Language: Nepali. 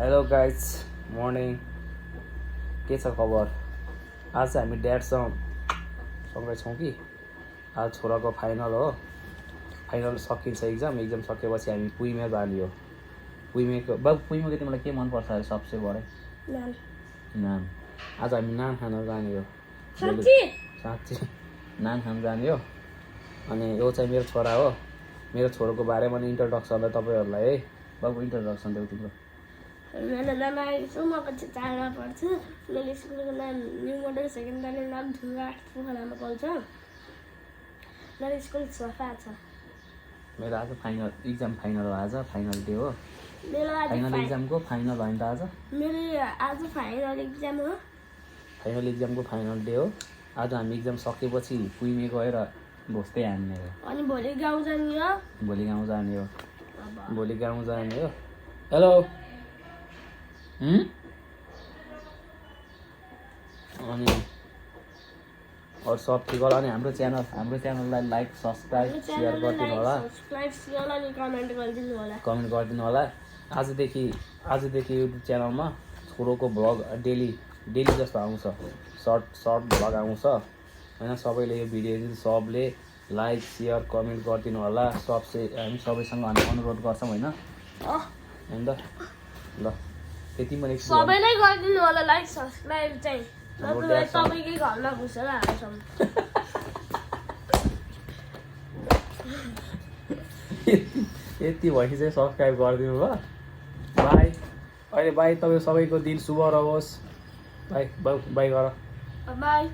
हेलो गाइज मर्निङ के छ खबर आज हामी ड्याडसँगै छौँ कि आज छोराको फाइनल हो फाइनल सकिन्छ एक्जाम सकेपछि हामी पुइमे जाने हो पुइमेको बाबु पुइमेको तिमीलाई के मनपर्छ अरे सबसे बढी नान आज हामी नान खान जाने हो साँच्ची नान खान जाने हो अनि यो चाहिँ मेरो छोरा हो मेरो छोराको बारेमा नि इन्ट्रोडक्सन तपाईँहरूलाई है बाबु इन्ट्रोडक्सन देऊ तिम्रो मेरो नाम आयुषो म कक्षा 4 मा पढ्छु मेरो स्कुलको नाम न्यू मोडल सेकेन्डरी नाम ढुङ्गा पोखरामा पढ्छ मेरो स्कुल सफा छ मेरो आज एक्जाम फाइनल हो आज फाइनल डे हो मेरो आज फाइनल एक्जामको फाइनल होइन त आज मेरो आज फाइनल एक्जाम हो फाइनल एक्जामको फाइनल डे हो आज हामी एक्जाम सकेपछि पुइमे गएर घोस्दै हान्ने हो अनि भोलि गाउँ जाने हो भोलि गाउँ जाने हो हेलो अनि अरू सब ठिक होला अनि हाम्रो च्यानललाई लाइक सब्सक्राइब सेयर गरिदिनु होला अनि कमेन्ट गरिदिनु होला आजदेखि युट्युब च्यानलमा छोरोको भ्लग डेली जस्तो आउँछ सर्ट भ्लग आउँछ होइन सबैले यो भिडियो सबले लाइक सेयर कमेन्ट गरिदिनु होला हामी सबैसँग हामी अनुरोध गर्छौँ होइन ल त्यति पनि सबैले गरिदिनु होला लाइक सब्स्क्राइब चाहिँ नत्र तपाईकै घरमा घुसेर हाल्छौँ यति भएपछि चाहिँ सब्सक्राइब गरिदिनु ल बाई अहिले बाई तपाईँ सबैको दिन शुभ रहोस् बाई गर बाई